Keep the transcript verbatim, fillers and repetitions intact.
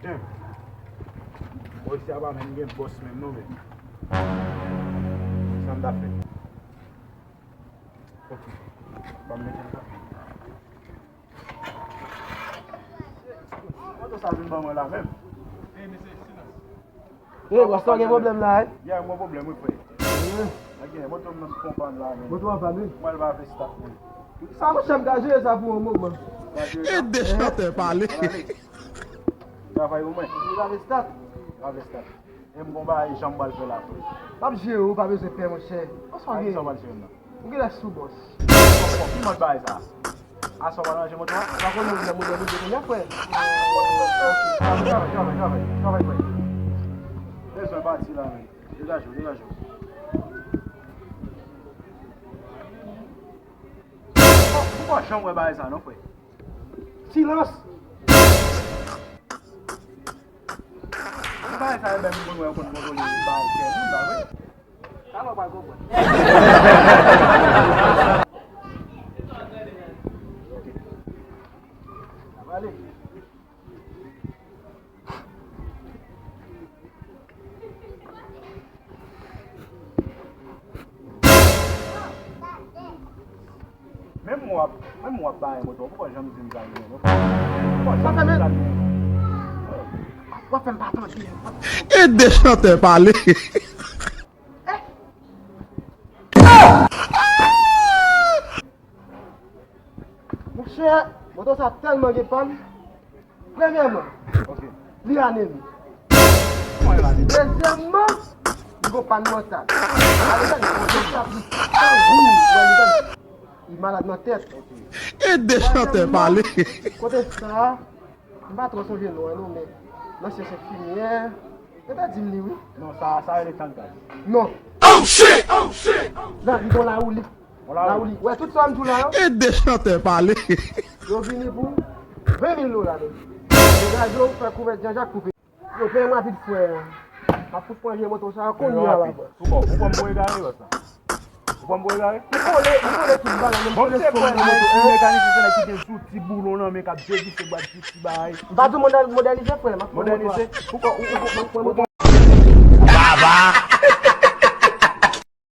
Damn. Bò isi a pa menm gen bòs menm non, men. Sa m ta fè? Ok. Ban m mete l la. Moto sa vin ban mwen la menm. Ey, bòs, sa gen pwoblèm la, wi? Ya, mwen pwoblèm, wi, frè. Wi. Moto m nan fon pann la menm. Moto an pann, wi. Mwen al pa fè start, wi. Sa, monchè, m ka jere sa pou yon moman. E de chantè pale. Travay pou mwen. Ou pa fè start? Pa fè start. E m gon bagay jan m pral fè la, frè. M ap jere w, ou pa bezwen pè, monchè. Sa w gen? Sa w pral jere m nan? Ou genlè sou bòs. Ki mòd bagay sa? Aswè w pral ranje moto a? Ou pa konn moun nan modèlize kounye a, frè. Travay, travay, travay, travay, frè. Bezwen pati la, men. Degaje w, degaje w. Ou pa janm wè bagay sa non, frè. Silans! Ou pa sa e menm moun wè konn kontwole bagay kè moun la, wi. Sa nou pral konprann. Ok. N ap ale. Menm w ap, menm w ap bay moto, poukò janm di m sa li menm? Poukò janm di m sa li menm? W ap fè m pa tande. E de chantè pale. Monchè, moto sa tèlman gen pann. Premyèman, li anemi. Dezyèmman, li gon pann mantal. Li malad nan tèt. E de chantè pale. Kote sa, m pa twò sonje non an non, men nan syans enfimyè, yo te di m li wi. Non, sa, sa rele tangaj. Non. Oh shit! Oh shit! Nan, li gon lawouli. Gon lawouli. Lawouli. Wè, tout sa m di w la yo. E de chantè pale. Yo vini pou ven mil dola, men. Degaje w, fè kouvèt Janjak koupe. Yo, peye m rapid, frè. M ap fout pran je moto sa a kounye a la, bò. Ou pran m pou egare, bòs la? Ou pran m pou egare? M kole, m kole tout bagay, men m kole fòm nan moto, hein. Mekanisyen se nèg ki gen zouti boulon nan men, k ap devise bwat zouti bagay. M pa di w modèl-, modèlize, frè, m ap pran moto a. Modèlize? Poukò, ou, ou, ou, ou, ou,